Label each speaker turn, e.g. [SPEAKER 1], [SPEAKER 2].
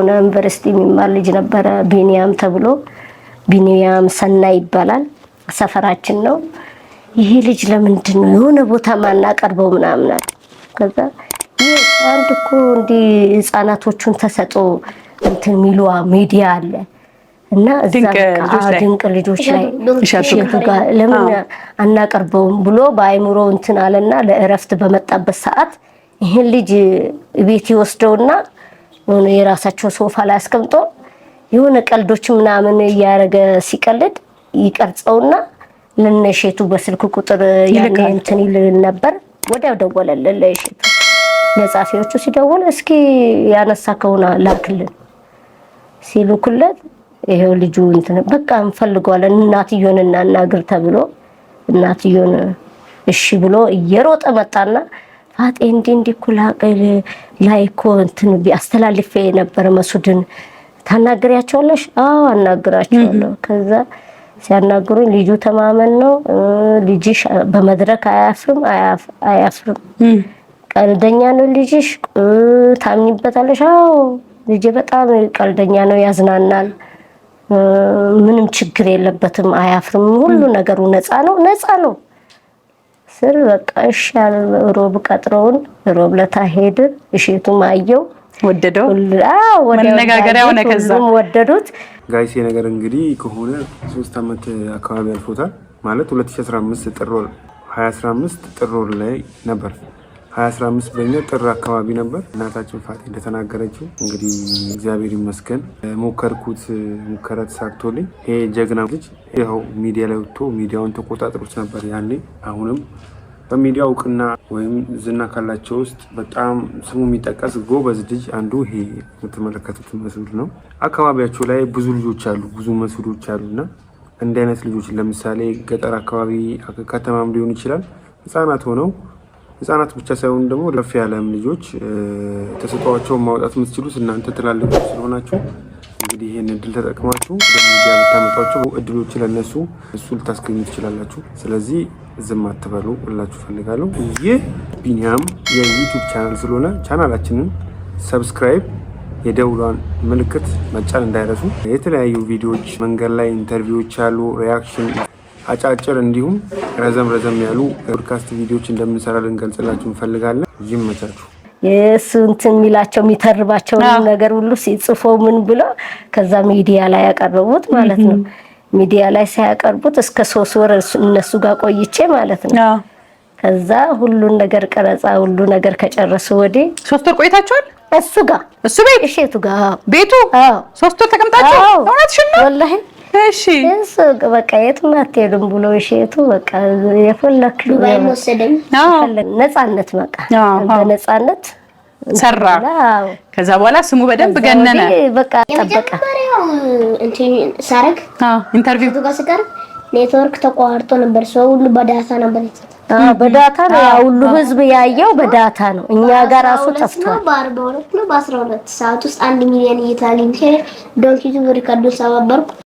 [SPEAKER 1] የሆነ ዩኒቨርሲቲ የሚማር ልጅ ነበረ ቢኒያም ተብሎ፣ ቢኒያም ሰናይ ይባላል። ሰፈራችን ነው። ይሄ ልጅ ለምንድን ነው የሆነ ቦታ ማናቀርበው ምናምን አለ። ከዛ ይህ አንድ እኮ እንዲህ ህጻናቶቹን ተሰጦ እንትን የሚሉ ሚዲያ አለ እና እዛ
[SPEAKER 2] ድንቅ
[SPEAKER 1] በቃ
[SPEAKER 2] ልጆች ላይ
[SPEAKER 1] ድንቅ ልጆች ላይ
[SPEAKER 2] እሸቱ
[SPEAKER 1] እሸቱ ጋር ለምን አናቀርበውም ብሎ በአይምሮ እንትን አለና ለእረፍት በመጣበት ሰዓት ይህን ልጅ ቤት ይወስደውና የሆነ የራሳቸው ሶፋ ላይ አስቀምጦ የሆነ ቀልዶች ምናምን እያደረገ ሲቀልድ ይቀርጸውና ለነእሸቱ በስልክ ቁጥር ያኔ
[SPEAKER 2] ይልካል።
[SPEAKER 1] እንትን ይል ነበር። ወዲያው ደወለልን ለእሸቱ። ለጻፊዎቹ ሲደውል እስኪ ያነሳ ከሆነ ላክልን ሲልኩለት ይሄው ልጁ እንትን በቃ እንፈልገዋለን እናትዮን እናናግር ተብሎ እናትዮን እሺ ብሎ እየሮጠ መጣና ፋጤ እንዲህ እንዲህ እኮ ላይ እኮ እንትን አስተላልፌ የነበረ መሱድን ታናግሪያቸዋለሽ? አዎ አናግራቸዋለሁ። ከዛ ሲያናግሩኝ ልጁ ተማመን ነው፣ ልጅሽ በመድረክ አያፍርም አያፍርም፣ ቀልደኛ ነው ልጅሽ፣ ታምኚበታለሽ? አዎ ልጄ በጣም ቀልደኛ ነው፣ ያዝናናል፣ ምንም ችግር የለበትም፣ አያፍርም፣ ሁሉ ነገሩ ነፃ ነው ነፃ ነው ስል በቃ እሺ አለ። ሮብ ቀጥረውን ሮብ ለታ ሄድን። እሸቱም አየው።
[SPEAKER 2] ወደደው።
[SPEAKER 1] አዎ ወዲያው
[SPEAKER 2] መነጋገሪያ ሆነ። ከዛ
[SPEAKER 1] ሁሉም ወደዱት።
[SPEAKER 3] Guys፣ ይሄ ነገር እንግዲህ ከሆነ 3 ዓመት አካባቢ አልፎታል። ማለት 2015 ጥር ወር፣ 2015 ጥር ወር ላይ ነበር። 2015 በኛ ጥር አካባቢ ነበር። እናታችን ፋጤ እንደተናገረችው እንግዲህ እግዚአብሔር ይመስገን ሞከርኩት፣ ሙከራ ተሳክቶልኝ ይሄ ጀግና ልጅ ይኸው ሚዲያ ላይ ወጥቶ ሚዲያውን ተቆጣጥሮት ነበር ያኔ። አሁንም በሚዲያ እውቅና ወይም ዝና ካላቸው ውስጥ በጣም ስሙ የሚጠቀስ ጎበዝ ልጅ አንዱ ይሄ የምትመለከቱት መስዑድ ነው። አካባቢያቸው ላይ ብዙ ልጆች አሉ፣ ብዙ መስዑዶች አሉ እና እንዲህ አይነት ልጆች ለምሳሌ ገጠር አካባቢ ከተማም ሊሆን ይችላል፣ ህጻናት ሆነው፣ ህጻናት ብቻ ሳይሆኑ ደግሞ ከፍ ያለም ልጆች ተሰጥኦዋቸውን ማውጣት የምትችሉት እናንተ ትላልቆች ስለሆናችሁ እንግዲህ ይህን እድል ተጠቅማችሁ በሚዲያ ልታመጧቸው እድሎች ለነሱ እሱ ልታስገኙ ትችላላችሁ። ስለዚህ ዝም አትበሉ እላችሁ ፈልጋለሁ። ይህ ቢኒያም የ YouTube channel ስለሆነ ቻናላችንን subscribe፣ የደውሏን ምልክት መጫን እንዳይረሱ። የተለያዩ ቪዲዮዎች፣ መንገድ ላይ interview ዎች ያሉ፣ reaction፣ አጫጭር እንዲሁም ረዘም ረዘም ያሉ ፖድካስት ቪዲዮዎች እንደምንሰራ ልንገልጽላችሁ እንፈልጋለን። ይመቻችሁ።
[SPEAKER 1] የእሱ እንትን የሚላቸው የሚተርባቸው ነገር ሁሉ ሲጽፎ ምን ብሎ ከዛ ሚዲያ ላይ ያቀረቡት ማለት ነው። ሚዲያ ላይ ሲያቀርቡት እስከ 3 ወር እነሱ ጋር ቆይቼ ማለት ነው። ከዛ ሁሉን ነገር ቀረጻ ሁሉ ነገር ከጨረሱ ወዲህ
[SPEAKER 2] 3 ወር ቆይታችኋል?
[SPEAKER 1] እሱ ጋር።
[SPEAKER 2] እሱ ቤት?
[SPEAKER 1] እሸቱ ጋር።
[SPEAKER 2] ቤቱ?
[SPEAKER 1] አዎ።
[SPEAKER 2] 3 ወር ተቀምጣችሁ?
[SPEAKER 1] አዎ።
[SPEAKER 2] እውነትሽን ነው?
[SPEAKER 1] ወላሂ። እሱ በቃ የትም አትሄዱም ብሎ እሸቱ በቃ የፈለክ
[SPEAKER 4] ዱባይም ወሰደኝ።
[SPEAKER 1] ነፃነት በቃ በነፃነት
[SPEAKER 2] ሰራ።
[SPEAKER 1] አዎ።
[SPEAKER 2] ከዛ በኋላ ስሙ በደንብ
[SPEAKER 1] ከዛ
[SPEAKER 2] ገነነ።
[SPEAKER 1] ወዲህ በቃ ጠበቀ።
[SPEAKER 4] የመጀመሪያው እንትን ሳረግ
[SPEAKER 2] interview
[SPEAKER 4] እሱ ጋር ስቀርብ ኔትወርክ ተቋርጦ ነበር። ሰው ሁሉ በ data ነበር የተሰጠው።
[SPEAKER 1] አዎ በ data ነው። ያ ሁሉ ህዝብ ያየው በ data ነው። እኛ ጋር ራሱ
[SPEAKER 4] በ12
[SPEAKER 1] ጠፍቷል።
[SPEAKER 4] ነው በ42 ነው በ12 ሰዓት ውስጥ 1 ሚሊዮን እይታ አግኝቼ Donkey Tube ሪከርዱን ሰባበርኩ።